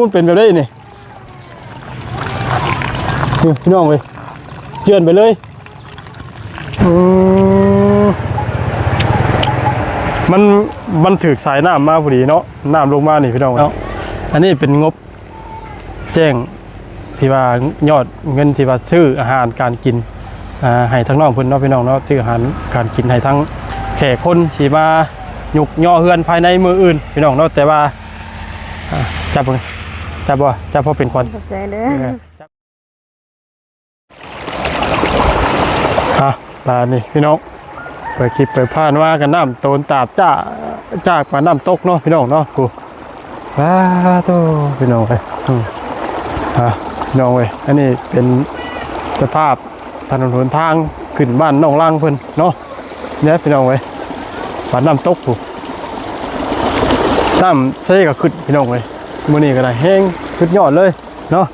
ມັນເປັນແບບໃດນີ້? ນີ້ພີ່ນ້ອງເອີຍ ເຈື່ອນໄປເລີຍ. ອືມ ມັນ ມັນຖືກສາຍນ້ຳມາພໍດີເນາະ ນ້ຳລົງມານີ້ພີ່ນ້ອງເນາະ. ອັນນີ້ເປັນງົບ ແຈ້ງທີ່ວ່າຍອດເງິນທີ່ວ່າຊື້ອາຫານການກິນ ອ່າ ໃຫ້ທາງນ້ອງເພິ່ນເນາະ ພີ່ນ້ອງເນາະ ຊື້ອາຫານການກິນໃຫ້ທັງແຂກຄົນທີ່ມາຍຸກຍໍເຮືອນພາຍໃນມື້ອື່ນ ພີ່ນ້ອງເນາະ. ແຕ່ວ່າ ອ່າ ຈັບເບິ່ງ ຈັບບໍ່ ຈັບພໍເປັນຂວັນ ຂອບໃຈເດີ. ເອີ ອ່ະ ບາດນີ້ພີ່ນ້ອງ ໄປຄລິບໄປຜ່ານມາກັນ ນ້ຳໂຕນຕາບຈາກ ຈາກປາກນ້ຳຕົກເນາະ ພີ່ນ້ອງເນາະ. ໂອ້ ສາທຸ ພີ່ນ້ອງເອີຍ ອືມ ອ່ະ ພີ່ນ້ອງເອີຍ ອັນນີ້ເປັນສະພາບຖະໜົນຫົນທາງຂຶ້ນບ້ານໜອງລັງເພິ່ນເນາະ. ນີ້ພີ່ນ້ອງເອີຍ ປາກນ້ຳຕົກ ຜູ້ ນ້ຳເຊກໍຂຶ້ນ ພີ່ນ້ອງເອີຍ ມື້ນີ້ກໍໄດ້ແຮງສຸດຍອດເລີຍເນາະ.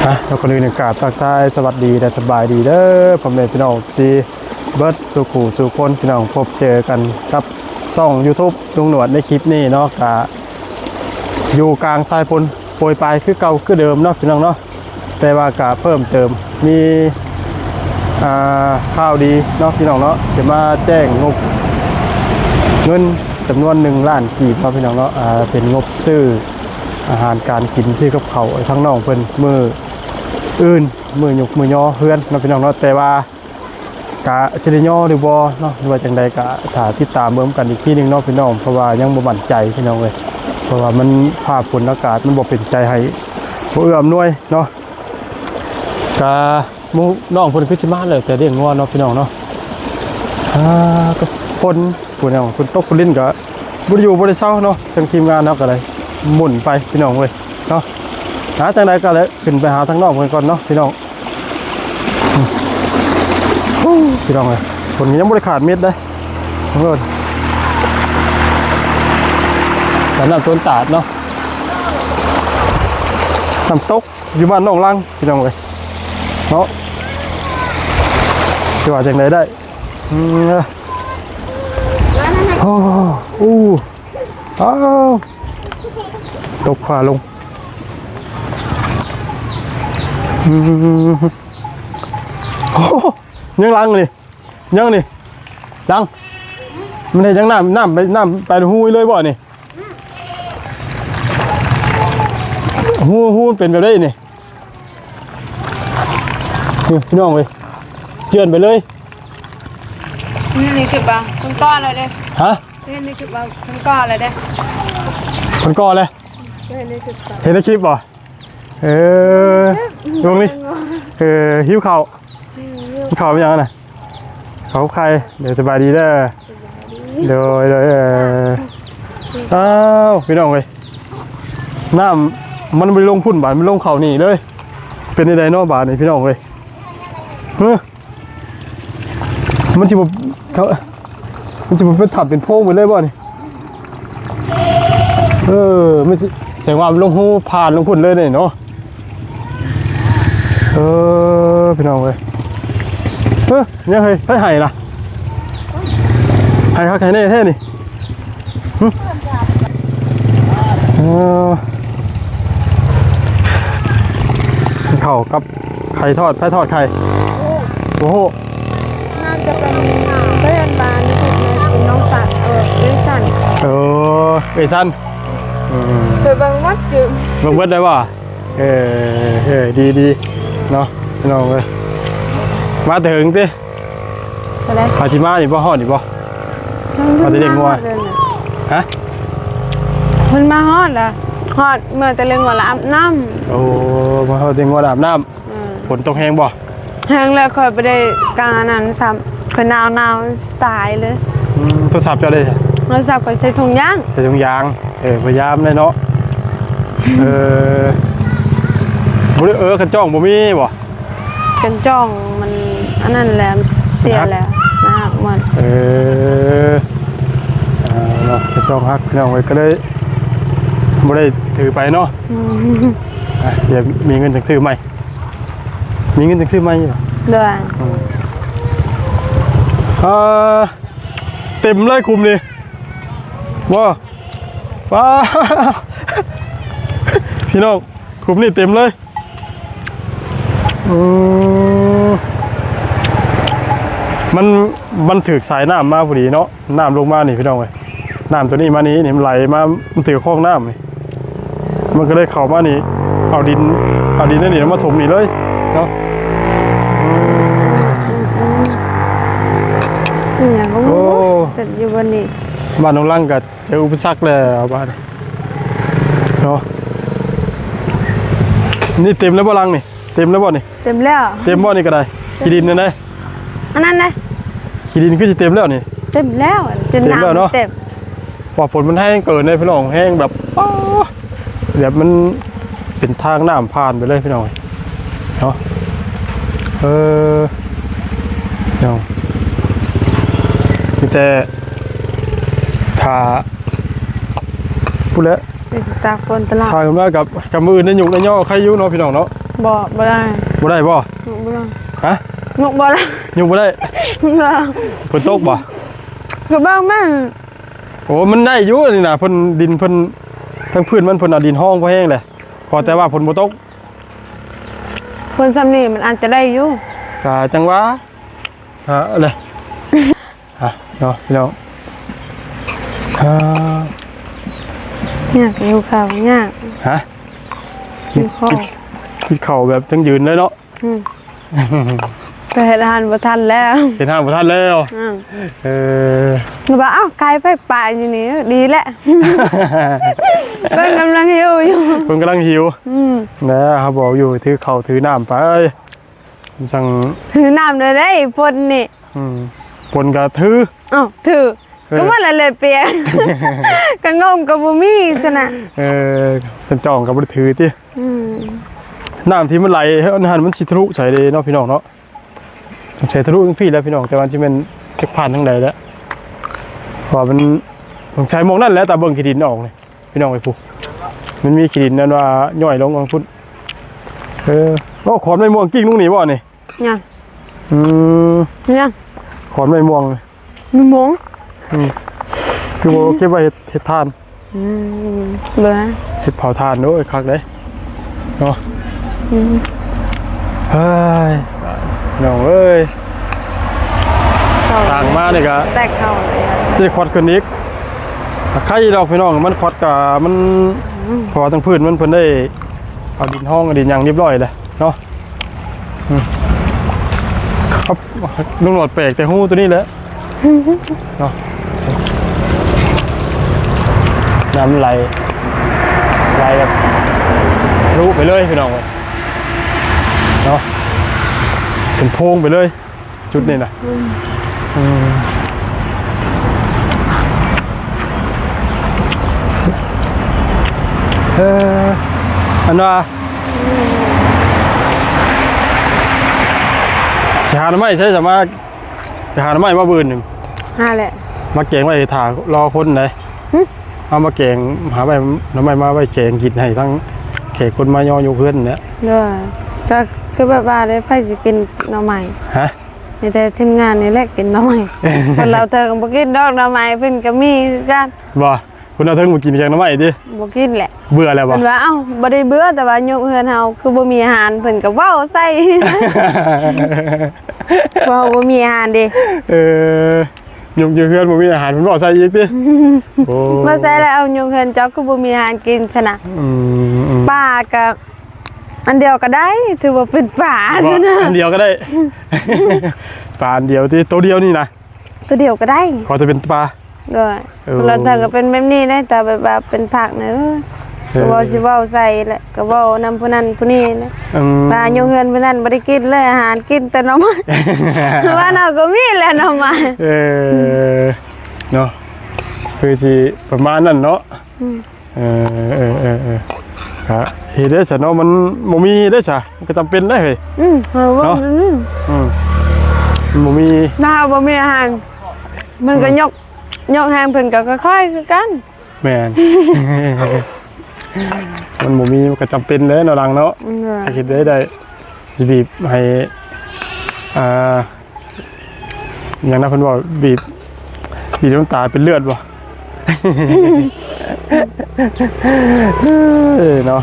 ອ່ະ ແລ້ວກ່ອນອື່ນກາບທັກທາຍສະຫວັດດີ ແລະ ສະບາຍດີເດີ ພໍ່ແມ່ພີ່ນ້ອງເອັຟຊີ ເບິດສູ່ຄູ່ສູ່ຄົນ ພີ່ນ້ອງ. ພົບເຈີກັນກັບຊ່ອງຢູທູບລຸງໜວດໃນຄລິບນີ້ເນາະ ກະຢູ່ກາງສາຍຝົນໂປຍປາຍຄືເກົ່າຄືເດີມເນາະ ພີ່ນ້ອງເນາະ. ແຕ່ວ່າກະເພີ່ມເຕີມ ມີ ອ່າ ຂ່າວດີເນາະ ພີ່ນ້ອງເນາະ ຈະມາແຈ້ງງົບເງິນຈຳນວນໜຶ່ງລ້ານກີບເນາະ ພີ່ນ້ອງເນາະ. ອ່າ ເປັນງົບຊື້ອາຫານການກິນ ຊື້ກັບເຂົ້າໃຫ້ທາງນ້ອງເພິ່ນມື້ອື່ນ ມື້ຍຸກມື້ຍໍເຮືອນເນາະ ພີ່ນ້ອງເນາະ. ແຕ່ວ່າກະຊິໄດ້ຍໍຫຼືບໍ່ເນາະ ຫຼືວ່າຈັ່ງໃດ ກະຖ້າຕິດຕາມເບິ່ງກັນອີກທີໜຶ່ງເນາະ ພີ່ນ້ອງ ເພາະວ່າຍັງບໍ່ໝັ້ນໃຈ ພີ່ນ້ອງເອີຍ ເພາະວ່າມັນ ຟ້າຝົນອາກາດມັນບໍ່ເປັນໃຈໃຫ້ ບໍ່ເອື້ອອຳນວຍເນາະ. ກະ ໝູ່ນ້ອງເພິ່ນຄືຊິມາແລ້ວ ແຕ່ລ້ຽງງົວເນາະ ພີ່ນ້ອງເນາະ. ອ່າ ກໍຝົນ ຝົນຫຍັງ ຝົນຕົກຝົນລິນກໍບໍ່ໄດ້ຢູ່ບໍ່ໄດ້ເຊົາເນາະ ທາງທີມງານເຮົາກໍໄດ້ໝຸ່ນໄປ ພີ່ນ້ອງເອີຍເນາະ. ຫາ ຈັ່ງໃດກໍແລ້ວ ຂຶ້ນໄປຫາທາງນ້ອງເພິ່ນກ່ອນເນາະ ພີ່ນ້ອງ. ອືມ ໂອ້ ພີ່ນ້ອງເອີຍ ຝົນກໍຍັງບໍ່ໄດ້ຂາດເມັດເດ້ ເບິ່ງໂລດ. ແຕ່ນ້ຳຕົ້ນຕາດເນາະ ນ້ຳຕົກ ຢູ່ບ້ານໜອງລັງ ພີ່ນ້ອງເອີຍເນາະ. ຊິວ່າຈັ່ງໃດໄດ້ ອືມ ໂອ້ ໂອ້ ອ້າວ ຕົກຟ້າລົງ ອືມ ໂອ້ ຍັງຫຼັງນີ້ ຍັງນີ້ ຫຼັງ ມັນເຮັດຫຍັງ ນ້ຳ ນ້ຳໄປ ນ້ຳໄປຮູເລີຍບໍ່ນີ້? ຮູ ຮູມັນເປັນແບບໃດນີ້? ນີ້ພີ່ນ້ອງເອີຍ ເຈື່ອນໄປເລີຍ. ນີ້ ນີ້ຄືວ່າເພິ່ນກໍ່ແລ້ວເດ້. ຮະ? ນີ້ ນີ້ຄືວ່າເພິ່ນກໍ່ແລ້ວເດ້. ເພິ່ນກໍ່ແລ້ວ? ນີ້ ນີ້ຄືວ່າ ເຫັນໃນຄລິບບໍ່? ເອີ ເບິ່ງນີ້ ເອີ ຫິວເຂົ້າ ຫິວເຂົ້າເປັນຫຍັງນະ? ເຂົ້າໄຂ່ ເດີ ສະບາຍດີເດີ. ໂດຍ ໂດຍ ເອີ ອ້າວ ພີ່ນ້ອງເອີຍ ນ້ຳມັນບໍ່ໄດ້ລົງພຸ້ນບາດ ມັນລົງເຂົ້ານີ້ເລີຍ. ເປັນຈັ່ງໃດເນາະບາດນີ້ ພີ່ນ້ອງເອີຍ? ຮະ ມັນຊິບໍ່ ເຂົາ ມັນຊິບໍ່ເປັນຖ້ຳເປັນໂພງໄປເລີຍບໍ່ນີ້? ເອີ ມັນຊິ ແສດງວ່າມັນລົງຮູຜ່ານລົງພຸ້ນເລີຍນີ້ເນາະ. ເອີ ພີ່ນ້ອງເອີຍ ເອີ ຍັງເຮີ້ຍ ໃຜໄຫ້ລະ? ໄຫ້ຄັກໄຫ້ແນ່ແທ້ນີ້. ຫຶ ເອີ ເຂົ້າກັບໄຂ່ທອດ ໃຜທອດໄຂ່? ບໍ່ຮູ້ ໜ້າຈະເປັນເພື່ອນບ້ານທີ່ເປັນນ້ອງສາວ ເອີ ເອື້ອຍສັນ. ເອີ ເອື້ອຍສັນ ອືມ ເຄີຍເບິ່ງໝົດຢູ່ ເບິ່ງເບິດໄດ້ບໍ່? ເອີ ເອີ ດີໆ ເນາະ ພີ່ນ້ອງເອີຍ ມາແຕ່ເຫິງຕິ? ເທົ່າໃດ? ເຮົາຊິມານີ້ບໍ່ ຮອດນີ້ບໍ່? ມາແຕ່ລ້ຽງງົວ ຮະ? ເພິ່ນມາຮອດລະ ຮອດເມື່ອແຕ່ລ້ຽງງົວລະອາບນ້ຳ. ໂອ້ ມາຮອດລ້ຽງງົວລະອາບນ້ຳ. ເອີ ຝົນຕົກແຮງບໍ່? ແຮງແລ້ວ ຂ້ອຍບໍ່ໄດ້ກາງອັນນັ້ນຊ້ຳ ຂ້ອຍໜາວ ໜາວຕາຍເລີຍ. ອືມ ໂທລະສັບເຈົ້າເດ້? ໂທລະສັບຂ້ອຍໃສ່ຖົງຢາງ ໃສ່ຖົງຢາງ. ເອີ ພະຍາຍາມແຫຼະເນາະ. ເອີ ບໍ່ໄດ້ ເອີ ຄັນຈ້ອງບໍ່ມີບໍ່? ຄັນຈ້ອງມັນອັນນັ້ນແຫຼະ ເສຍແລ້ວ ມັນຫັກໝົດ. ເອີ ເອີ ເນາະ ຄັນຈ້ອງຫັກ ພີ່ນ້ອງເອີຍ ກໍເລີຍບໍ່ໄດ້ຖືໄປເນາະ. ອືມ ອ່ະ ດຽວມີເງິນຈັ່ງຊື້ໃໝ່ ມີເງິນຈັ່ງຊື້ໃໝ່ຢູ່. ໂດຍ ອືມ ອ່າ ເຕັມເລີຍຄຸ້ມນີ້ບໍ່? ປ້າ ພີ່ນ້ອງ ຂຸມນີ້ເຕັມເລີຍ. ອືມ ມັນ ມັນຖືກສາຍນ້ຳມາພໍດີເນາະ ນ້ຳລົງມານີ້ພີ່ນ້ອງເອີຍ ນ້ຳຕົວນີ້ມານີ້ ນີ້ມັນໄຫຼມາ ມັນຖືກຄອງນ້ຳນີ້ ມັນກໍເລີຍເຂົ້າມານີ້ ເອົາດິນ ເອົາດິນອັນນີ້ມາຖົມນີ້ເລີຍເນາະ. ອືມ ອີຫຍັງກໍບໍ່ຮູ້ ໂອ້ ເປັນຢູ່ບ່ອນນີ້ ບ້ານນ້ອງລັງກໍເຈີອຸປະສັກແລ້ວບາດນີ້ເນາະ. ນີ້ເຕັມແລ້ວບໍ່ລັງນີ້? ເຕັມແລ້ວບໍ່ນີ້? ເຕັມແລ້ວ. ເຕັມບໍ່ນີ້ກໍໄດ້? ເຕັມ. ຂີ້ດິນນັ້ນເດ້? ອັນນັ້ນເດ້? ຂີ້ດິນຄືຊິເຕັມແລ້ວນີ້? ເຕັມແລ້ວ ຈົນນ້ຳເຕັມ. ວ່າຝົນມັນແຮງເກີນເດ້ພີ່ນ້ອງ ແຮງແບບ ອ້າ ແບບມັນເປັນທາງນ້ຳຜ່ານໄປເລີຍພີ່ນ້ອງເນາະ. ເອີ ເນາະ ມີແຕ່ຖ້າພຸ້ນແຫຼະ ໄປຊິຕາກຝົນຕະຫຼາດ ຖ້າມາກັບ ກັບມື້ອື່ນໄດ້ຍົກໄດ້ຍໍໃຄຢູ່ເນາະພີ່ນ້ອງເນາະ. ບໍ່ ບໍ່ໄດ້. ບໍ່ໄດ້ບໍ່? ຍົກບໍ່ໄດ້. ຮະ? ຍົກບໍ່ໄດ້. ຍົກບໍ່ໄດ້? ບໍ່. ຝົນຕົກບໍ່? ກໍບາງມື້. ໂອ້ ມັນໄດ້ຢູ່ອັນນີ້ນະ ເພິ່ນ ດິນເພິ່ນ ທາງພື້ນມັນເພິ່ນເອົາດິນຮອງພໍແຮງແຫຼະ ຂໍແຕ່ວ່າຝົນບໍ່ຕົກ. ຝົນຊ່ຳນີ້ມັນອາດຈະໄດ້ຢູ່. ກະຈັ່ງວ່າ ຫາເລີຍ ຫາເນາະພີ່ນ້ອງ. ຫາ ຍາກ ຫິວເຂົ້າຍາກ. ຮະ? ຫິວເຂົ້າ ກິນ ກິນເຂົ້າແບບຢັ້ງຢືນເລີຍເນາະ. ອືມ ໄປເຮັດອາຫານບໍ່ທັນແລ້ວ ເຮັດອາຫານບໍ່ທັນແລ້ວ. ອືມ ເອີ ວ່າ ອ້າວ ໄກ່ໄຟປ່າຢູ່ນີ້ ເອີ ດີແຫຼະ ເພິ່ນກຳລັງຫິວຢູ່ ເພິ່ນກຳລັງຫິວ. ອືມ ນະ ເຮົາບອກຢູ່ ຖືເຂົ້າຖືນ້ຳໄປ ມັນຈັ່ງ ຖືນ້ຳໄດ້ເດ້ ຝົນນີ້. ອືມ ຝົນກໍຖື ອ້າວ ຖື ເອີ ກໍໝົດແລ້ວແຫຼະ ປຽກ ກໍງົມກໍບໍ່ມີຊັ້ນນະ. ເອີ ເປັນຈ້ອງກໍບໍ່ໄດ້ຖືຕິ. ອືມ ນ້ຳທີ່ມັນໄຫຼຫັ້ນ ມັນຊິທະລຸໃສເດ້ເນາະພີ່ນ້ອງເນາະ ໃສທະລຸຈັ່ງຊີ້ແຫຼະພີ່ນ້ອງ ແຕ່ວ່າຊິແມ່ນຈັກຜ່ານທາງໃດແຫຼະ ເພາະວ່າມັນ ສົງໄສໝ່ອງນັ້ນແຫຼະ ຕາເບິ່ງຂີ້ດິນອອກນີ້ ພີ່ນ້ອງເອີຍ ພຸ້ນ ມັນມີຂີ້ດິນນັ້ນວ່າຍ້ອຍລົງທາງພຸ້ນ. ເອີ ໂອ້ ຂອນໄມ້ມ່ວງກິ້ງລົງນີ້ບໍ່ນີ້? ຍັງ. ອືມ ຍັງ ຂອນໄມ້ມ່ວງ. ໄມ້ມ່ວງ. ອືມ ຄືບໍ່ເກັບໄວ້ເຮັດ ເຮັດຖ່ານ? ອືມ ບໍ່ໄດ້ ເຮັດເຜົາຖ່ານ. ໂອ້ຍ ຄັກເດ້ເນາະ. ອືມ ເຮີ້ຍ ນ້ອງເອີຍ ເຂົ້າ ສ້າງມານີ້ກະແຕກເຂົ້າເລີຍ ຊິໄດ້ຄວັດຂຶ້ນອີກ. ໄຄດອກພີ່ນ້ອງ ມັນຄວັດກະມັນ ອືມ ເພາະວ່າທາງພື້ນມັນ ເພິ່ນໄດ້ເອົາດິນຮອງ ເອົາດິນຫຍັງຮຽບຮ້ອຍແລ້ວເນາະ. ອືມ ເອົາ ລຸງຫຼອດແປກແຕ່ຮູໂຕນີ້ແຫຼະເນາະ. ນ້ຳໄຫຼ ໄຫຼແບບທະລຸໄປເລີຍພີ່ນ້ອງເອີຍເນາະ ເປັນໂພງໄປເລີຍ ຈຸດນີ້ນະ. ອືມ ອືມ ເອີ ອັນວ່າ ຊິຫາໜໍ່ໄມ້ໃສ ສາມາດໄປຫາໜໍ່ໄມ້ມາບຶດນີ້ ຫາແຫຼະ ມາແກງໄວ້ຖ້າລໍຄົນໃດ. ຫຶ ເອົາມາແກງ ຫາໄວ້ໜໍ່ໄມ້ມາໄວ້ແກງກິນໃຫ້ທັງແຂກຄົນມາຍໍຍົກເຮືອນແຫຼະ. ໂດຍ ແຕ່ຄືແບບວ່າເດ້ ໃຜຊິກິນໜໍ່ໄມ້? ຮະ? ມີແຕ່ທີມງານນີ້ແຫຼະກິນໜໍ່ໄມ້ ຄົນລາວເທິງບໍ່ກິນດອກໜໍ່ໄມ້ ເພິ່ນກໍມີຄືກັນ. ບໍ່? ຄົນລາວເທິງບໍ່ກິນແກງໜໍ່ໄມ້ຕິ? ບໍ່ກິນແຫຼະ ເບື່ອແລ້ວບໍ່? ເພິ່ນວ່າ ເອົ້າ ບໍ່ໄດ້ເບື່ອ ແຕ່ວ່າຍົກເຮືອນເຮົາຄືບໍ່ມີອາຫານ ເພິ່ນກໍເວົ້າໃສ່ ເວົ້າບໍ່ມີອາຫານເດ້. ເອີ ຍົກ ຍົກເຮືອນບໍ່ມີອາຫານ ເພິ່ນເວົ້າໃສ່ອີກຕິ? ໂອ້ ເວົ້າໃສ່ແລ້ວ ເອົາ ຍົກເຮືອນເຈົ້າຄືບໍ່ມີອາຫານກິນຊັ້ນນະ. ອືມ ອືມ ປາກໍອັນດຽວກໍໄດ້ ຖືວ່າເປັນປາຊັ້ນນະ ອັນດຽວກໍໄດ້ ປາອັນດຽວຕິ ໂຕດຽວນີ້ນະ? ໂຕດຽວກໍໄດ້ ຂໍແຕ່ເປັນປາ. ໂດຍ ເອີ ຄົນລາວເທິງກໍເປັນແບບນີ້ເດ້ ແຕ່ແບບວ່າເປັນຜັກນີ້ ເອີ ກໍເວົ້າຊິເວົ້າໃສ່ແຫຼະ ກໍເວົ້ານຳຜູ້ນັ້ນຜູ້ນີ້ແຫຼະ. ອືມ ວ່າຢູ່ເຮືອນຜູ້ນັ້ນບໍ່ໄດ້ກິນເລີຍອາຫານ ກິນແຕ່ໜໍ່ໄມ້ ວ່າເຮົາກໍມີແຫຼະໜໍ່ໄມ້. ເອີ ເນາະ ຄືຊິປະມານນັ້ນເນາະ. ອືມ ເອີ ເອີ ເອີ ເອີ ກະເຮັດໄດ້ຊະເນາະ ມັນບໍ່ມີໄດ້ຊະ ມັນກໍຈຳເປັນໄດ້ເຮີ້ຍ. ອືມ ເຮົາວ່າ ເນາະ ອືມ ອືມ ມັນບໍ່ມີ ຖ້າເຮົາບໍ່ມີອາຫານ ມັນກໍ ອືມ ຍົກ ຍົກແຮງເພິ່ນກໍຄ່ອຍໆຄືກັນ. ແມ່ນ ມັນບໍ່ມີ ມັນກໍຈຳເປັນແຫຼະເນາະ ຫຼັງເນາະ. ອືມ ເຮັດໄດ້ ໄດ້ ຊິບີບໃຫ້ ອ່າ ຫຍັງນະ ເພິ່ນເວົ້າ ບີບ ບີບນ້ຳຕາເປັນເລືອດບໍ່? ເອີເນາະ.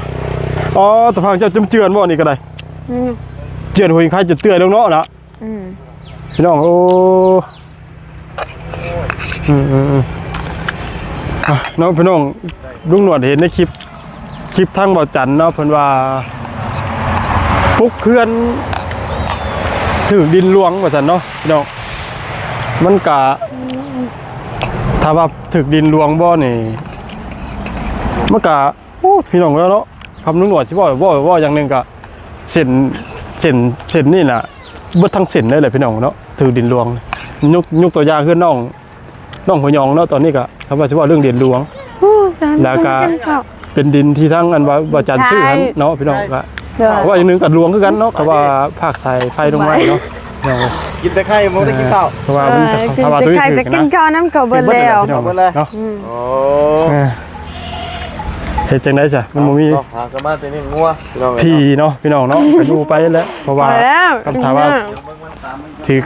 ອໍ ຕາພັງເຈົ້າຈຳເຈື່ອນບໍ່ນີ້ກໍໄດ້? ອືມ ເຈື່ອນຫຸຍໄຂ່ຈົນເຕື້ອຍລົງເນາະລະ. ອືມ ພີ່ນ້ອງ ໂອ້ ອືມໆໆ ອ່ະ ເນາະ ພີ່ນ້ອງ ລຸງໜວດເຫັນໃນຄລິບ ຄລິບທາງເບົາຈັນເນາະ ເພິ່ນວ່າປຸກເຮືອນຖືກດິນຫຼວງວ່າຊັ້ນເນາະ ພີ່ນ້ອງ. ມັນກະ ຖ້າວ່າຖືກດິນຫຼວງບໍ່ນີ້ ມັນກະ ໂອ້ ພີ່ນ້ອງເອີຍເນາະ ຄຳລຸງໜວດຊິເວົ້າ ເວົ້າ ເວົ້າຢ່າງໜຶ່ງກະ ເສັ້ນ ເສັ້ນ ເສັ້ນນີ້ນະ ເບິດທັງເສັ້ນເລີຍແຫຼະ ພີ່ນ້ອງເນາະ ຖືກດິນຫຼວງ. ຍົກ ຍົກຕົວຢ່າງຄືນ້ອງ ນ້ອງຫົວຫຍອງເນາະ ຕອນນີ້ກະ ຄຳວ່າຊິເວົ້າເລື່ອງດິນຫຼວງ ໂອ້ ແລ້ວກະ ເປັນດິນທີ່ທາງອັນວ່າ ວ່າຈັນຊື້ຫັ້ນເນາະ ພີ່ນ້ອງກະ ເອີ ເວົ້າຢ່າງໜຶ່ງກະຫຼວງຄືກັນເນາະ ຄຳວ່າພາກສາຍໄຟລົງມາເນາະ ພີ່ນ້ອງເອີຍ. ກິນແຕ່ໄຂ່ ບໍ່ໄດ້ກິນເຂົ້າ ເອີ ເພາະວ່າມັນ ເອີ ກິນແຕ່ໄຂ່ ແຕ່ກິນເຂົ້ານຳກໍເບິດແລ້ວ ກິນເບິດແລ້ວ ເບິດແລ້ວ ເນາະ. ອືມ ໂອ້ ເອີ ເຮັດຈັ່ງໃດຊະ ມັນບໍ່ມີ ເນາະ ຫາກັນມາແຕ່ລ້ຽງງົວ ພີ່ນ້ອງເອີຍເນາະ ພີ່ນ້ອງເນາະ ກະຢູ່ໄປແຫຼະ ເພາະວ່າ ພໍແລ້ວ ຄັນຖ້າວ່າ ອືມ ຖືກ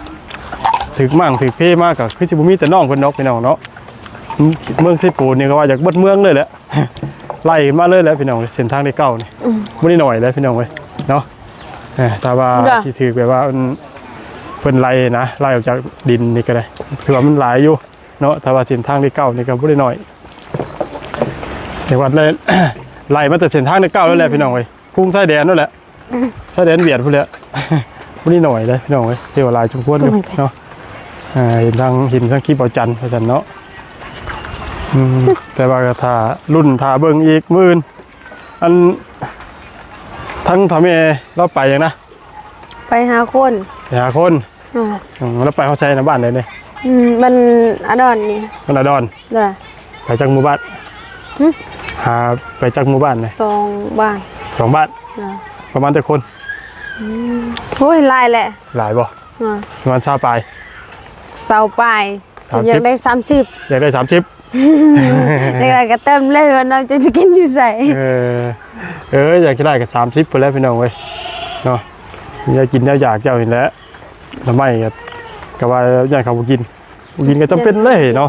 ຖືກໝ້າງຖືກເພມາ ກະຄືຊິບໍ່ມີແຕ່ນ້ອງເພິ່ນດອກ ພີ່ນ້ອງເນາະ. ເມືອງເຊໂປນນີ້ກະວ່າຢາກເບິດເມືອງເລີຍແຫຼະ ໄລ່ມາເລີຍແຫຼະ ພີ່ນ້ອງ. ເສັ້ນທາງທີເກົ້ານີ້ ອືມ ບໍ່ໄດ້ໜ້ອຍເລີຍ ພີ່ນ້ອງເອີຍເນາະ. ເອີ ຖ້າວ່າ ເອີ ຊິຖືກແບບວ່າ ເພິ່ນ ເພິ່ນໄລ່ນະ ໄລ່ອອກຈາກດິນນີ້ກະໄດ້ ຄືວ່າມັນຫຼາຍຢູ່ ເນາະ. ຖ້າວ່າເສັ້ນທາງທີເກົ້ານີ້ກະບໍ່ໄດ້ໜ້ອຍ ແຕ່ວ່າໄລ່ ໄລ່ມາແຕ່ເສັ້ນທາງທີເກົ້ານັ້ນແຫຼະ ອືມ ພີ່ນ້ອງເອີຍ ຄຸງຊາຍແດນນັ້ນແຫຼະ ອືມ ຊາຍແດນຫວຽດພຸ້ນແຫຼະ ບໍ່ໄດ້ໜ້ອຍເດ້ ພີ່ນ້ອງເອີຍ ຖືວ່າຫຼາຍສົມຄວນຢູ່ ໂອ້ຍ ເນາະ. ອ່າ ເຫັນທາງ ເຫັນທາງຄລິບເບົາຈັນວ່າຊັ້ນເນາະ. ອືມ ແຕ່ວ່າກະຖ້າລຸ້ນຖ້າເບິ່ງອີກມື້ອື່ນ ອັນ ທາງພໍ່ແມ່ລາວໄປຫຍັງນະ? ໄປຫາຄົນ ໄປຫາຄົນ. ອືມ ອືມ ແລ້ວໄປຮອດໃສນະ ບ້ານໃດນີ້? ອືມ ບ້ານອາດອນນີ້ ບ້ານອາດອນ. ໂດຍ ໄປຈັກໝູ່ບ້ານ? ຫຶ ຫາໄປຈັກໝູ່ບ້ານນະ? ສອງບ້ານ ສອງບ້ານ. ໂດຍ ປະມານຈັກຄົນ? ອືມ ໂອ້ຍ ຫຼາຍແຫຼະ. ຫຼາຍບໍ່? ໂດຍ ປະມານຊາວປາຍ ຊາວປາຍ. ສາມສິບ ຢາກໄດ້ສາມສິບ ຢາກໄດ້ສາມສິບ ຢາກໄດ້ກະເຕີມເລີຍວ່ານ້ອງຈະ ຈະກິນຢູ່ໃສ. ເອີ ເອີ ຢາກຈະໄດ້ກະສາມສິບພຸ້ນແຫຼະ ພີ່ນ້ອງເອີຍເນາະ. ແນວກິນແນວຢາກເຈົ້ານີ້ແຫຼະ ໜໍ່ໄມ້ກະ ກະວ່າຢ້ານເຂົາບໍ່ກິນ ບໍ່ກິນກະຈຳເປັນເລີຍເນາະ.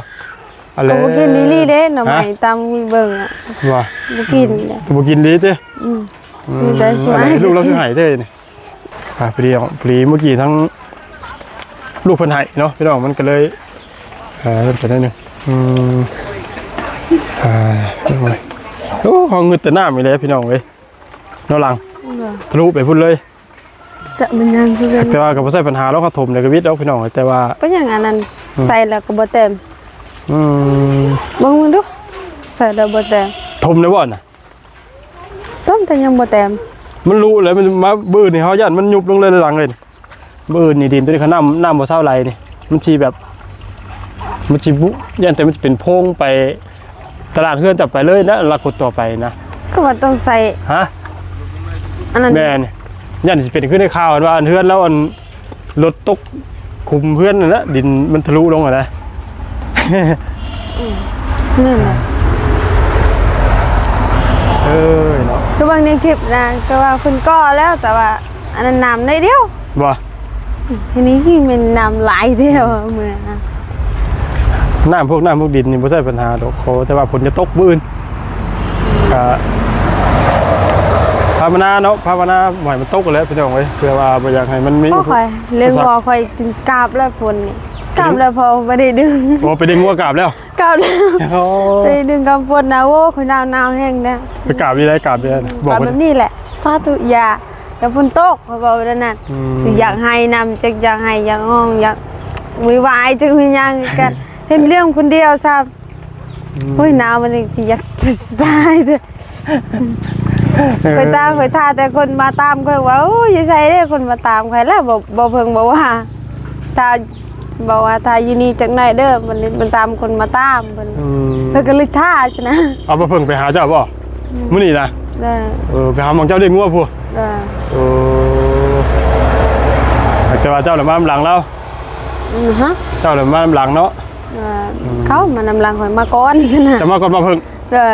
ອັນແຫຼະ ກະບໍ່ກິນອີ່ຫຼີເດ້ ໜໍ່ໄມ້ ຮະ ຕາມເບິ່ງອະ ວ່າ ບໍ່ກິນເດ້ ກະບໍ່ກິນອີ່ຫຼີຕິ. ອືມ ອືມ ມີແຕ່ ອັນໃດລູກລາວຄືໄຫ້ແທ້ນີ້? ອ່າ ພໍດີ ພໍດີມື້ກີ້ທັງລູກເພິ່ນໄຫ້ເນາະ ພີ່ນ້ອງ ມັນກະເລີຍ ເອີ ເປັນໜ້ອຍໜຶ່ງ. ອືມ ອ່າ ໂອ້ຍ ໂອ້ ເຮົາງຶດແຕ່ນ້ຳນີ້ແຫຼະ ພີ່ນ້ອງເອີຍ ເນາະ ຫຼັງ ເອີ ທະລຸໄປພຸ້ນເລີຍ. ແຕ່ມັນຍັງຄືກັນ ແຕ່ວ່າກະບໍ່ໃຊ້ບັນຫາດອກ ເຮົາຖົມແລ້ວກະວິດດອກ ພີ່ນ້ອງເອີຍ. ແຕ່ວ່າເປັນຫຍັງອັນນັ້ນ ອືມ ໃສ່ແລ້ວກະບໍ່ເຕັມ. ອືມ ເບິ່ງ ເບິ່ງດູ ໃສ່ແລ້ວບໍ່ເຕັມ. ຖົມແລ້ວບໍ່ນະ? ຕົ້ນແຕ່ຍັງບໍ່ແຕ້ມ ມັນລຸແລ້ວ ມັນມາ ມື້ອື່ນນີ້ເຮົາຢ້ານມັນຍຸບລົງເລີຍຫຼັງເລີຍ. ມື້ອື່ນນີ້ດິນໂຕນີ້ຄັນນ້ຳ ນ້ຳບໍ່ເຊົາໄຫຼນີ້ ມັນຊິແບບ ມັນຊິບຸ ຢ້ານແຕ່ມັນຊິເປັນໂພງໄປຕະຫຼາດເຮືອນເຈົ້າໄປເລີຍນະ ອະນາຄົດຕໍ່ໄປນະ. ຄືວ່າຕ້ອງໃສ່ ຮະ ອັນນັ້ນ ແມ່ນ ຢ້ານຊິເປັນຄືໃນຂ່າວ ອັນວ່າອັນເຮືອນລາວ ອັນ ລົດຕົກຂຸມເຮືອນຫັ້ນແຫຼະ ດິນມັນທະລຸລົງຫັ້ນນະ. ອືມ ແມ່ນແຫຼະ ເອີຍເນາະ ຄືເບິ່ງໃນຄລິບນະ ຄືວ່າເພິ່ນກໍ່ແລ້ວ ແຕ່ວ່າອັນນັ້ນນ້ຳໜ້ອຍດຽວ ບໍ່ ທີນີ້ແມ່ນນ້ຳຫຼາຍແທ້ ເມື່ອ ນ້ຳພວກ ນ້ຳພວກດິນນີ້ບໍ່ໃຊ້ບັນຫາດອກ ຂໍແຕ່ວ່າຝົນຢ່າຕົກມື້ອື່ນ. ກະພາວະນາເນາະ ພາວະນາບໍ່ໃຫ້ມັນຕົກຫັ້ນແຫຼະ ພີ່ນ້ອງເອີຍ ເພື່ອວ່າບໍ່ຢາກໃຫ້ມັນມີ ໂອ້ ຂ້ອຍລ້ຽງງົວຂ້ອຍຈຶ່ງກາບແລ້ວຝົນນີ້ ກາບແລ້ວ ເພາະບໍ່ໄດ້ດຶງ ໂອ້ ໄປດຶງງົວກາບແລ້ວ ກາບແລ້ວ. ໂອ້ ໄປດຶງກາບຝົນນະ ໂອ້ ຂ້ອຍໜາວ ໜາວແຮງແລ້ວ. ໄປກາບຢູ່ໃດ ກາບຢູ່ໃດ ບອກ ກາບແບບນີ້ແຫຼະ ສາທຸ ຢ່າ ຢ່າຝົນຕົກ ຂ້ອຍເວົ້າແບບນັ້ນ. ອືມ ຢາກໄຫ້ນຳ ຈັກຢາກໄຫ້ ຢາກຮ້ອງ ຢາກໂວຍວາຍ ຈັກແມ່ນຫຍັງກັນ ເຮັດເລື່ອງຄົນດຽວຊ້ຳ. ອືມ ໂອ້ຍ ໜາວ ມັນຍັງຊິຢາກຕາຍເດີ. ເອີ ຂ້ອຍຖ້າ ຂ້ອຍຖ້າແຕ່ຄົນມາຕາມຂ້ອຍວ່າ ໂອ້ຍ ຢູ່ໃສເດ້ ຄົນມາຕາມຂ້ອຍແລ້ວ ບໍ່ ບໍ່ເພິ່ງບໍ່ວ່າ ຖ້າ ບອກວ່າຖ້າຢູ່ນີ້ຈັກໜ້ອຍເດີ ມັນ ມັນຕາມຄົນມາຕາມເພິ່ນ. ອືມ ເພິ່ນກະເລີຍຖ້າຊັ້ນນະ. ເອົາ ບໍ່ເພິ່ງໄປຫາເຈົ້າບໍ່? ອືມ ມື້ນີ້ນະ? ເອີ ເອີ ໄປຫາໝ່ອງເຈົ້າລ້ຽງງົວພຸ້ນ. ເອີ ເອີ ແຕ່ວ່າເຈົ້າລະມານຳຫຼັງລາວ. ອືຮະ ເຈົ້າລະມານຳຫຼັງເນາະ. ເອີ ອືມ ເຂົາມານຳຫຼັງຂ້ອຍມາກ່ອນຊັ້ນນະ ຈະມາກ່ອນບໍ່ເພິ່ງ. ເອີ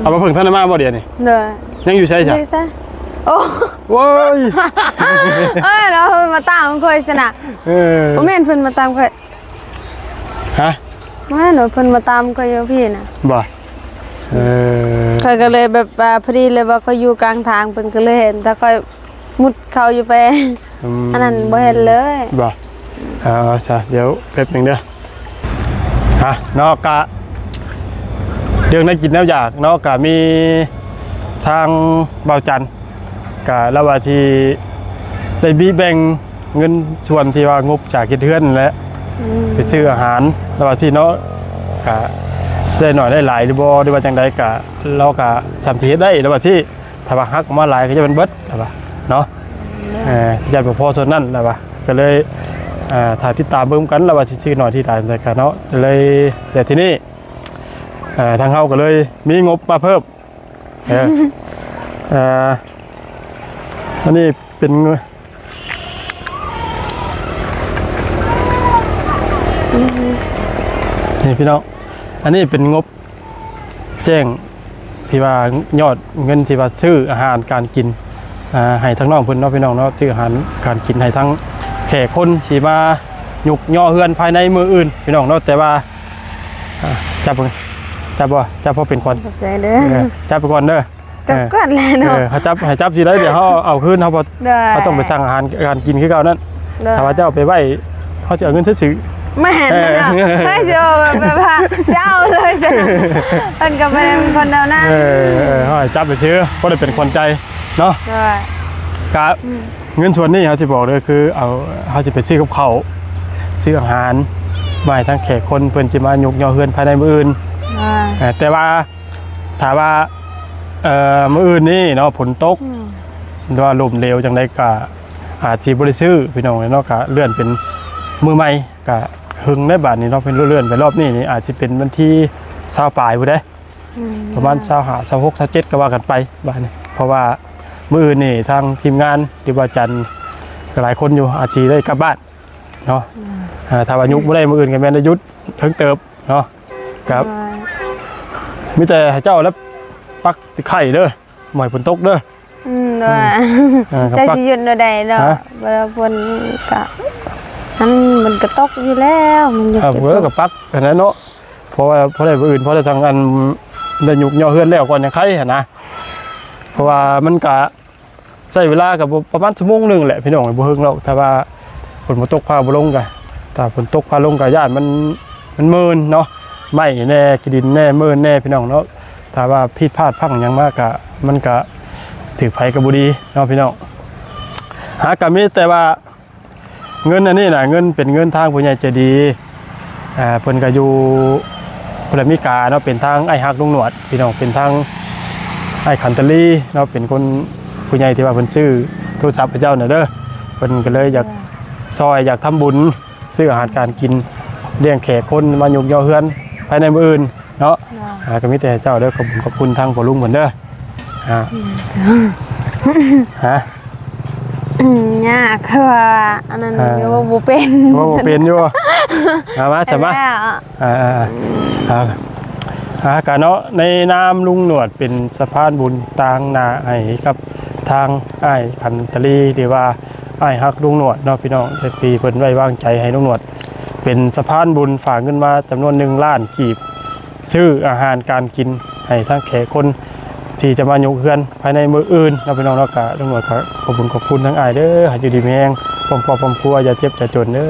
ເອົາ ບໍ່ເພິ່ງທັນໄດ້ມາບໍ່ດຽວນີ້? ເອີ ຍັງຢູ່ໃສຊະ? ໂອ້ ໂອ້ຍ ເອີ ແລ້ວເພິ່ນມາຕາມຂ້ອຍຊັ້ນນະ. ເອີ ບໍ່ແມ່ນເພິ່ນມາຕາມຂ້ອຍ ຮະ? ບໍ່ແມ່ນວ່າເພິ່ນມາຕາມຂ້ອຍຢູ່ພີ້ນະ ບໍ່? ເອີ ຂ້ອຍກໍເລີຍແບບວ່າ ພໍດີເລີຍວ່າຂ້ອຍຢູ່ກາງທາງ ເພິ່ນກໍເລີຍເຫັນ ຖ້າຂ້ອຍມຸດເຂົ້າຢູ່ໄປ ອືມ ອັນນັ້ນບໍ່ເຫັນເລີຍ ບໍ່? ເອົາຊະ ດຽວແປັບໜຶ່ງເດີ. ຮະ ເນາະ ກະເລື່ອງແນວກິນແນວຢາກເນາະ ກະມີທາງບ່າວຈັນ ກະລາວວ່າຊິໄດ້ມີແບ່ງເງິນສ່ວນທີ່ວ່າງົບຈາກເຮັດເຮືອນນັ້ນແຫຼະ ອືມ ໄປຊື້ອາຫານ ລາວວ່າຊີ້ເນາະ ກະໄດ້ໜ້ອຍໄດ້ຫຼາຍຫຼືບໍ່ ຫຼືວ່າຈັ່ງໃດ ກະລາວກະສ່ຳທີ່ເຮັດໄດ້ ລາວວ່າຊີ້ ຖ້າວ່າຫັກອອກມາຫຼາຍກໍຢ່າມັນເບິດ ລາວວ່າເນາະ ເອີ ຢ້ານບໍ່ພໍສ່ວນນັ້ນ ລາວວ່າ ກໍເລີຍ ເອີ ຖ້າຕິດຕາມເບິ່ງນຳກັນ ລາວວ່າຊິຊື້ໜ້ອຍທີ່ຫຼາຍໃດກໍເນາະ ເລີຍ ແຕ່ທີນີ້ ເອີ ທາງເຮົາກໍເລີຍມີງົບມາເພີ່ມ ເອີ ເອີ ອັນນີ້ເປັນ ນີ້ພີ່ນ້ອງ ອັນນີ້ເປັນງົບແຈ້ງ ທີ່ວ່າຍອດເງິນທີ່ວ່າຊື້ອາຫານການກິນ ອ່າ ໃຫ້ທາງນ້ອງເພິ່ນເນາະ ພີ່ນ້ອງເນາະ ຊື້ອາຫານການກິນໃຫ້ທັງແຂກຄົນທີ່ມາຍຸກຍໍ້ເຮືອນພາຍໃນມື້ອື່ນ ພີ່ນ້ອງເນາະ ແຕ່ວ່າ ອ່າ ຈັບເບິ່ງ ຈັບບໍ່ ຈັບພໍເປັນຂວັນ ຂອບໃຈເດີ ເອີ ຈັບໄປກ່ອນເດີ ຈັບກ່ອນແຫຼະເນາະ ເອີ ເຮົາຈັບ ໃຫ້ຈັບຊິໄດ້ ດຽວເຮົາເອົາຄືນ ເຮົາບໍ່ ເຮົາຕ້ອງໄປສັ່ງອາຫານການກິນຄືເກົ່ານັ້ນ ຖ້າວ່າເຈົ້າໄປໄວ້ ເຮົາຊິເອົາເງິນໃຊ້ຊື້ ແມ່ນເນາະ ເອີ ເຮີ້ຍ ຊິເອົາແບບວ່າ ຊິເອົາເລີຍຊັ້ນ ເພິ່ນກໍບໍ່ໄດ້ເປັນຄົນແນວນັ້ນ ເອີ ເອີ ເຮົາໃຫ້ຈັບໄປຊື້ ບໍ່ໄດ້ເປັນຂວັນໃຈເນາະ ກະ ອືມ ເງິນສ່ວນນີ້ເຮົາຊິບອກເດີ ຄືເອົາ ເຮົາຊິໄປຊື້ກັບເຂົ້າ ຊື້ອາຫານມາໃຫ້ທາງແຂກຄົນ ເພິ່ນຊິມາຍຸກຍໍ້ເຮືອນພາຍໃນມື້ອື່ນ ອ່າ ເອີ ແຕ່ວ່າ ຖ້າວ່າ ເອີ ມື້ອື່ນນີ້ເນາະ ຝົນຕົກ ອືມ ຫຼືວ່າລົມເຫຼວຈັ່ງໃດ ກະອາດຊິບໍ່ໄດ້ຊື້ ພີ່ນ້ອງເນາະ ກະເລື່ອນເປັນມື້ໃໝ່ ກະເຮິງໄດ້ບາດນີ້ເນາະ ເພິ່ນເລື່ອນໄປລອບນີ້ນີ້ ອາດຊິເປັນວັນທີຊາວປາຍພຸ້ນເດ້ ອືມ ປະມານຊາວຫ້າ ຊາວຫົກ ຊາວເຈັດ ກໍວ່າກັນໄປບາດນີ້ ເພາະວ່າມື້ອື່ນນີ້ທາງທີມງານ ຫຼືວ່າຈັນ ກໍຫຼາຍຄົນຢູ່ ອາດຊິໄດ້ກັບບ້ານເນາະ ອືມ ອ່າ ຖ້າວ່າຍຸກບໍ່ໄດ້ ມື້ອື່ນກໍແມ່ນໄດ້ຢຸດເຖິງເຕີບເນາະ ກໍ ອ່າ ມີແຕ່ໃຫ້ເຈົ້າແລ້ວປັກຕະໄຄເດີ ບໍ່ໃຫ້ຝົນຕົກເດີ ອືມ ວ່າ ເອີ ກໍ ຈັກ ປັກ ຊິຢຸດແນວໃດເນາະ ເວລາຝົນກໍ ມັນ ມັນກໍຕົກຢູ່ແລ້ວ ມັນຢາກ ເອີ ຈະ ເອີ ຕົກ ກໍປັກຫັ້ນແຫຼະເນາະ ເພາະວ່າພໍໄດ້ມື້ອື່ນ ພໍໄດ້ທາງອັນ ໄດ້ຍຸກຍໍ້ເຮືອນແລ້ວກ່ອນ ຍັງໄຄຫັ້ນນະ ເພາະວ່າມັນກະໃຊ້ເວລາກໍບໍ່ ປະມານຊົ່ວໂມງໜຶ່ງແຫຼະ ພີ່ນ້ອງ ບໍ່ເຮິງດອກ ຖ້າວ່າຝົນບໍ່ຕົກຟ້າບໍ່ລົງກະ ຖ້າຝົນຕົກຟ້າລົງກໍຢ້ານມັນ ມັນເມີນເນາະ ໄມ້ແດ່ ຂີ້ດິນແດ່ ເມີນແດ່ ພີ່ນ້ອງເນາະ ຖ້າວ່າຜິດພາດພັງຫຍັງມາກະ ມັນກະຖືກໃຜກໍບໍ່ດີເນາະ ພີ່ນ້ອງ ຫາກະມີແຕ່ວ່າ ເງິນອັນນີ້ນະ ເງິນ ເປັນເງິນທາງຜູ້ໃຫຍ່ໃຈດີ ເພິ່ນກໍຢູ່ພຸ້ນແຫຼະ ເມກາເນາະ ເປັນທາງອ້າຍຮັກລຸງໜວດ ພີ່ນ້ອງ ເປັນທາງອ້າຍຂັນຕະລີເນາະ ເປັນຄົນຜູ້ໃຫຍ່ທີ່ວ່າເພິ່ນຊື້ໂທລະສັບໃຫ້ເຈົ້ານະເດີ ເພິ່ນກໍເລີຍຢາກ ອ່າ ຊ່ອຍ ຢາກທຳບຸນ ຊື້ອາຫານການກິນ ລ້ຽງແຂກຄົນມາຍຸກຍໍ້ເຮືອນພາຍໃນມື້ອື່ນ ເນາະ ອ່າ ກໍມີແຕ່ເຈົ້າເດີ ຂອບຄຸນ ຂອບຄຸນທາງພໍ່ລຸງເພິ່ນເດີ ອ່າ ອືມ ຮະ ອືມ ຍາກ ຄືວ່າອັນນັ້ນ ອ່າ ເວົ້າບໍ່ເປັນ ເວົ້າບໍ່ເປັນຢູ່ ອ່າ ມາຊະມາ ອ່າ ອ່າ ອ່າ ອ່າ ກະເນາະ ໃນນາມລຸງໜວດເປັນສະພານບຸນຕາງໜ້າໃຫ້ກັບທາງອ້າຍຂັນຕະລີ ຫຼືວ່າອ້າຍຮັກລຸງໜວດເນາະ ພີ່ນ້ອງ ທີ່ເພິ່ນໄວ້ວາງໃຈໃຫ້ລຸງໜວດ ເປັນສະພານບຸນ ຝາກເງິນມາຈຳນວນໜຶ່ງລ້ານກີບ ຊື້ອາຫານການກິນໃຫ້ທາງແຂກຄົນທີ່ຈະມາຍຸກເຮືອນພາຍໃນມື້ອື່ນເນາະ ພີ່ນ້ອງເນາະ ກະລຸງໜວດກະຂອບບຸນຂອບຄຸນທາງອ້າຍເດີ ໃຫ້ຢູ່ດີມີແຮງ ຄອບຄົວຄອບຄົວ ຢ່າເຈັບຢ່າຈົນເດີ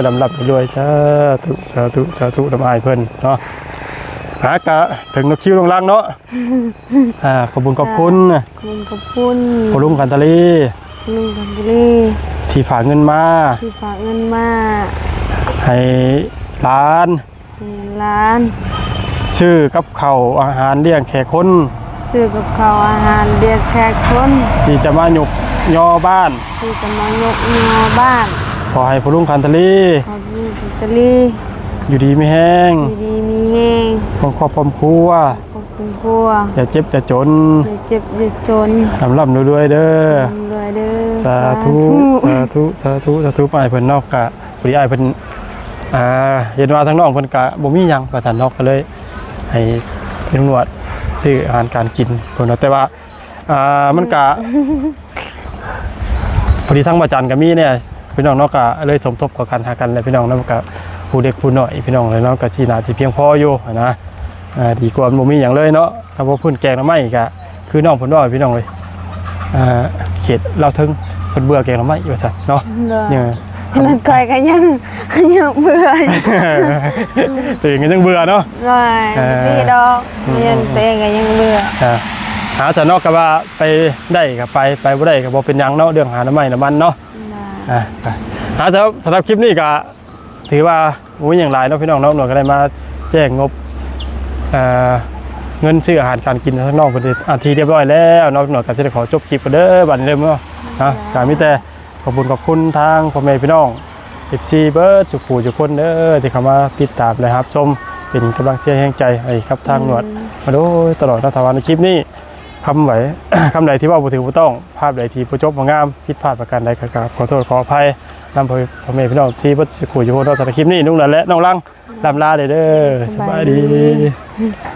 ລ່ຳໆລວຍໆ ສາທຸ ສາທຸ ສາທຸ ນຳອ້າຍເພິ່ນເນາະ ຫາກະເຖິງນະຄິວລົງຫຼັງເນາະ ອ່າ ຂອບບຸນຂອບຄຸນ ຂອບຄຸນ ຂອບຄຸນ ພໍ່ລຸງຂັນທະລີ ພໍ່ລຸງຂັນທະລີ ທີ່ຝາກເງິນມາ ທີ່ຝາກເງິນມາ ໃຫ້ຫຼານ ໃຫ້ຫຼານ ຊື້ກັບເຂົ້າອາຫານລ້ຽງແຂກຄົນ ຊື້ກັບເຂົ້າອາຫານລ້ຽງແຂກຄົນ ທີ່ຈະມາຍຸກຍໍ້ບ້ານ ທີ່ຈະມາຍຸກຍໍ້ບ້ານ ຂໍໃຫ້ພໍ່ລຸງຂັນທະລີ ຂໍໃຫ້ພໍ່ລຸງຂັນທະລີ ຢູ່ດີມີແຮງ ຢູ່ດີມີແຮງ ຄອບຄົວຄອບຄົວ ຄອບຄົວຄອບຄົວ ຢ່າເຈັບຢ່າຈົນ ຢ່າເຈັບຢ່າຈົນ ລ່ຳໆລວຍໆເດີ ລ່ຳໆລວຍເດີ ສາທຸ ສາທຸ ສາທຸ ສາທຸ ສາທຸ ອ້າຍເພິ່ນເນາະ ກະ ພໍດີອ້າຍເພິ່ນ ອ່າ ເຫັນວ່າທາງນ້ອງເພິ່ນກະບໍ່ມີຫຍັງວ່າຊັ້ນເນາະ ກະເລີຍໃຫ້ລຸງໜວດຊື້ອາຫານການກິນເພິ່ນເນາະ ແຕ່ວ່າ ອ່າ ມັນກະ ອືມ ພໍດີທາງບ່າວຈັນກະມີແດ່ ພີ່ນ້ອງເນາະ ກະເລີຍສົມທົບເຂົ້າກັນຫາກັນແຫຼະ ພີ່ນ້ອງເນາະ ກະຜູ້ເລັກຜູ້ນ້ອຍ ພີ່ນ້ອງເນາະ ກະຊິໜ້າຊິພຽງພໍຢູ່ຫັ້ນນະ ອ່າ ດີກວ່າບໍ່ມີຫຍັງເລີຍເນາະ. ຖ້າບໍ່ພື້ນແກງໜໍ່ໄມ້ກະຄືນ້ອງເພິ່ນເວົ້າ ພີ່ນ້ອງເອີຍ ອ່າ ເຂດລາວເທິງເພິ່ນເບື່ອແກງໜໍ່ໄມ້ວ່າຊັ້ນເນາະ. ໂດຍ ເອີ ແລ້ວຂ້ອຍກໍຍັງ ຍັງເບື່ອຢູ່ ຕົວເອງກໍຍັງເບື່ອເນາະ. ໂດຍ ເອີ ດີດອກ ອືມ ແມ່ນ ຕົວເອງກໍຍັງເບື່ອ. ອ່າ ຫາຊັ້ນເນາະ ກໍວ່າໄປໄດ້ກໍໄປ ໄປບໍ່ໄດ້ກໍບໍ່ເປັນຫຍັງເນາະ ເລື່ອງຫາໜໍ່ໄມ້ໜໍ່ມັນເນາະ. ໂດຍ ອ່າ ຫາ ສຳລັບ ສຳລັບຄລິບນີ້ກໍ ຖືວ່າບໍ່ມີຫຍັງຫຼາຍເນາະ ພີ່ນ້ອງເນາະ. ໜ່ວຍກໍໄດ້ມາແຈ້ງງົບ ເອີ ເງິນຊື້ອາຫານການກິນໃຫ້ທາງນ້ອງເພິ່ນເປັນທີ່ຮຽບຮ້ອຍແລ້ວເນາະ. ໜ່ວຍກໍຊິໄດ້ຂໍຈົບຄລິບກ່ອນເດີ ບັດນີ້ເດີເນາະ. ອ່າ ກໍມີແຕ່ຂອບຄຸນ ຂອບຄຸນທາງພໍ່ແມ່ພີ່ນ້ອງ ເອັຟຊີ ເບິດທຸກຜູ້ທຸກຄົນເດີ ທີ່ເຂົ້າມາຕິດຕາມ ແລະ ຮັບຊົມ ເປັນກຳລັງເຊຍແຮງໃຈໃຫ້ກັບທາງໜ່ວຍ ອືມ ມາໂດຍຕະຫຼອດເນາະ. ຖ້າວ່າໃນຄລິບນີ້ ຄຳໃດ ຄຳໃດທີ່ເວົ້າບໍ່ຖືກບໍ່ຕ້ອງ ພາບໃດທີ່ບໍ່ຈົບບໍ່ງາມ ຜິດພາດປະການໃດ ກໍກາບຂໍໂທດຂໍອະໄພນຳພໍ່ແມ່ພີ່ນ້ອງທີ່ເບິດສູ່ຜູ້ຢູ່ເນາະ. ສຳລັບຄລິບນີ້ ລຸງນັນ ແລະ ນ້ອງລັງ ອືມ ລ່ຳລາເດີ. ໂດຍ ສະບາຍດີ ສະບາຍດີ.